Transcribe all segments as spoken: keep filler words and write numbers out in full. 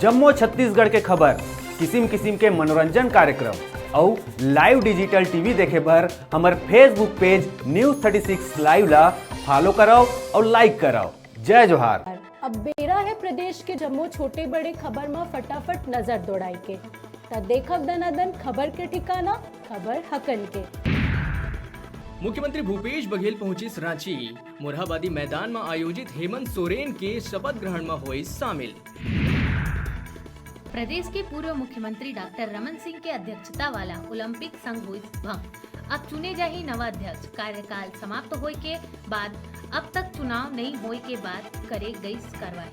जम्मो छत्तीसगढ़ के खबर, किसिम किसिम के मनोरंजन कार्यक्रम अउ live digital TV देखे बर हमर Facebook page News thirty six Live ला follow करव अउ like करव। जय जोहार। अब बेरा हे प्रदेश के जम्मो छोटे बड़े खबर म फटाफट नजर दौड़ाए के। त देखव दनादन खबर के ठिकाना, खबर हकन के। मुख्यमंत्री भूपेश बघेल पहुंचिस रांची। मोरहाबादी मैदान म आयोजित हेमंत सोरेन के शपथ ग्रहण म होइस शामिल। प्रदेश के पूर्व मुख्यमंत्री डॉक्टर रमन सिंह के अध्यक्षता वाला ओलंपिक संघ होइस भंग। अब चुने जाही नवा अध्यक्ष। कार्यकाल समाप्त होए के बाद अब तक चुनाव नइ होए के बाद करे गइस कार्रवाई।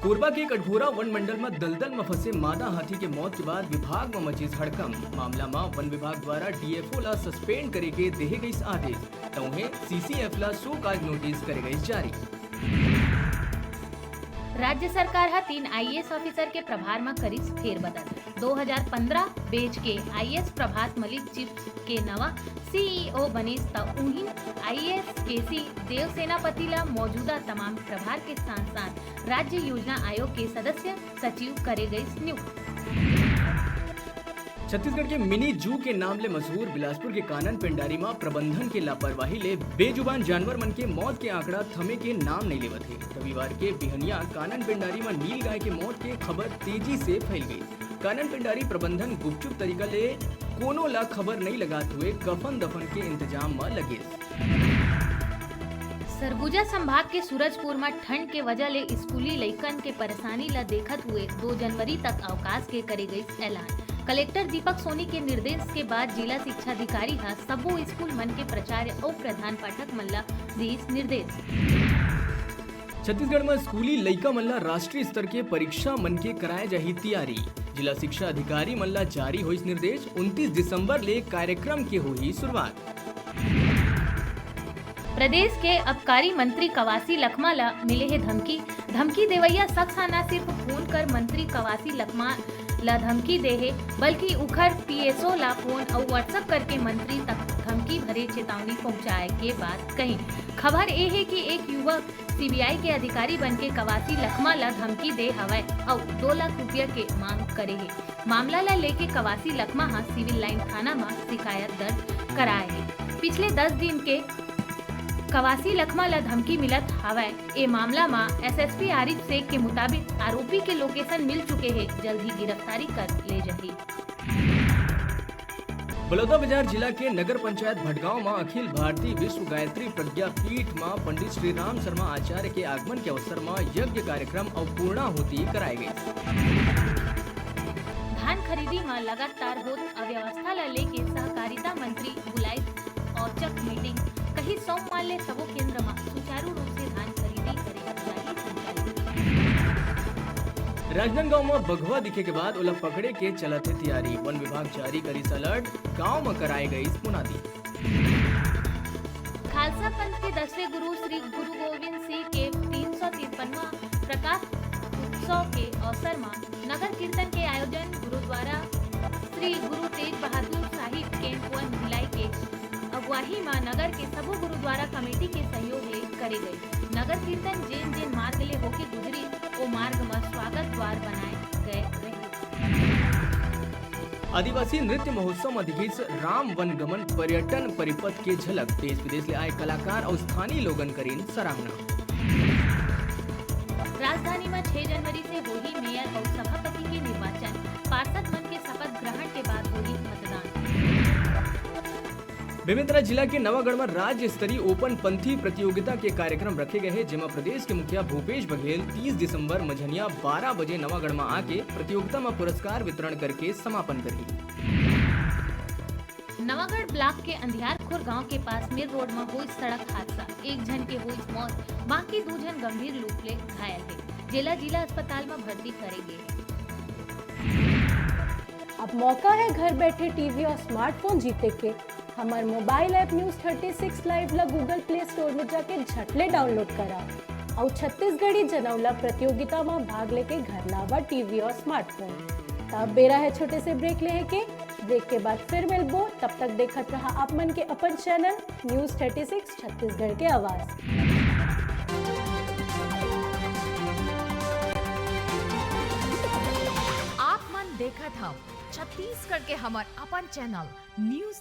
कोरबा के कटघोरा वन मंडल म दलदल म फंसे मादा हाथी के मौत के बाद विभाग म मचिस हड़कंप। मामला म वन विभाग द्वारा DFO ला suspend करे के देहे गइस आदेश, त उहें CCF ला show cause notice करे गइस जारी। राज्य सरकार ह तीन IAS officer के प्रभार म करिस फेरबदल। दो हज़ार पंद्रह batch के IAS प्रभात मलिक chief के नवा CEO बनिस, त उहिन IAS केसी देव सेनापति ला मौजूदा तमाम प्रभार के साथ-साथ राज्य योजना आयोग के सदस्य सचिव करे गइस नियुक्त। छत्तीसगढ़ के mini zoo के नाम ले मशहूर बिलासपुर के कानन पेंडारी म प्रबंधन के लापरवाही ले बेजुबान जानवर मन के मौत के आंकड़ा थमे के नाम नइ लेवत हे। रविवार के बिहनिया कानन पेंडारी म नील गाय के मौत के खबर तेजी से फैल गई। कानन पेंडारी प्रबंधन गुपचुप तरीका ले कोनो ला खबर नइ लगात हुए कफन दफन के इंतजाम म लगिस। सरगुजा संभाग के सूरजपुर म ठंड के वजह ले स्कूली लइकन के परेशानी ल देखत हुए दो जनवरी तक अवकाश के करे गइस ऐलान। कलेक्टर दीपक सोनी के निर्देश के बाद जिला शिक्षा अधिकारी ह सबो स्कूल मन के प्राचार्य अउ प्रधान पाठक मन ल दिस निर्देश। छत्तीसगढ़ म स्कूली लइका मन ल राष्ट्रीय स्तर के परीक्षा मन के कराए जाही तियारी। जिला शिक्षा अधिकारी मन ल जारी होइस निर्देश, उनतीस दिसंबर ले कार्यक्रम के होही शुरुआत। प्रदेश के आबकारी मंत्री कवासी लखमा ल मिले हे धमकी। धमकी देवइया शख्स ह न सिर्फ फोन कर मंत्री कवासी लखमा ल धमकी दे हे, बल्कि उखर PSO ल फोन अउ WhatsApp करके मंत्री तक धमकी भरे चेतावनी पहुंचाए के बात कही। खबर ए हे कि एक युवक CBI के अधिकारी बनके कवासी लखमा ल धमकी दे हवय अउ दो लाख रुपया के मांग करे हे। मामला ल लेके कवासी लखमा ह सिविल लाइन थाना म शिकायत दर्ज कराए हे। पिछले दस दिन के कवासी लखमा ल धमकी मिलत हवय। ए मामला म SSP आरिफ शेख के मुताबिक आरोपी के location मिल चुके हे, जल्द ही गिरफ्तारी कर ले जाही। बलौदाबाजार जिला के नगर पंचायत भटगांव म अखिल भारतीय विश्व गायत्री प्रज्ञा पीठ म पंडित श्री राम शर्मा आचार्य के आगमन के अवसर म यज्ञ कार्यक्रम अउ पूर्णाहुति कराए गइस। धान खरीदी म लगातार होत अव्यवस्था ल लेके सहकारिता मंत्री बुलाइस औचक मीटिंग, कहिस सोमवार ले सबो केंद्र म सुचारू रूप से धान खरीदी करे जाही संचालित। राजनांदगांव म बघवा दिखे के बाद ओला पकड़े के चलत हे तियारी। वन विभाग जारी करिस alert, गांव म कराए गइस मुनादी। खालसा पंथ के दसवें गुरु श्री गुरु गोविंद सिंह के तीन सौ तिरपनवां प्रकाश उत्सव के अवसर म नगर कीर्तन के आयोजन गुरुद्वारा श्री गुरु तेज बहादुर साहिब कैंप वन भिलाई के अगुवाही म नगर के सबो गुरुद्वारा कमेटी के सहयोग ले करे गइस। नगर कीर्तन जेन जेन मार्ग ले होके गुजरिस, ओ मार्ग म स्वागत द्वार बनाए गए रहिस। आदिवासी नृत्य महोत्सव म दिखिस राम वन गमन पर्यटन परिपथ के झलक। देश विदेश ले आए कलाकार अउ स्थानीय लोगन करिन सराहना। राजधानी म छह जनवरी से होही मेयर अउ सभापति के निर्वाचन। पार्षद मन के शपथ ग्रहण के बाद होही मतदान। बेमेतरा जिला के नवागढ़ म राज्य स्तरीय open पंथी प्रतियोगिता के कार्यक्रम रखे गए हे, जेमा प्रदेश के मुखिया भूपेश बघेल तीस दिसंबर मझनिया बारह बजे नवागढ़ म आके प्रतियोगिता म पुरस्कार वितरण करके समापन करही। नवागढ़ ब्लॉक के अंधियारखोर गांव के पास मिर रोड म होइस सड़क हादसा, एक झन के होइस मौत, बाकी दू झन गंभीर रूप ले घायल हे, जेला जिला अस्पताल म भर्ती करे गे हे। अब मौका है घर बैठे टीवी और स्मार्टफोन जीते के। हमार mobile app News thirty six Live ला Google Play Store में जाके झट ले डाउनलोड करा अउ छत्तीसगढ़ी जनौला प्रतियोगिता में भाग लेके घर लावा टीवी और स्मार्टफोन। त अब बेरा है छोटे से ब्रेक लेहे के। ब्रेक के बाद फिर मिलबो, तब तक देखत रहा आप मन के अपन channel News thirty six Chhattisgarh के आवाज। देखत हव छत्तीसगढ़ के हमर अपन चैनल न्यूज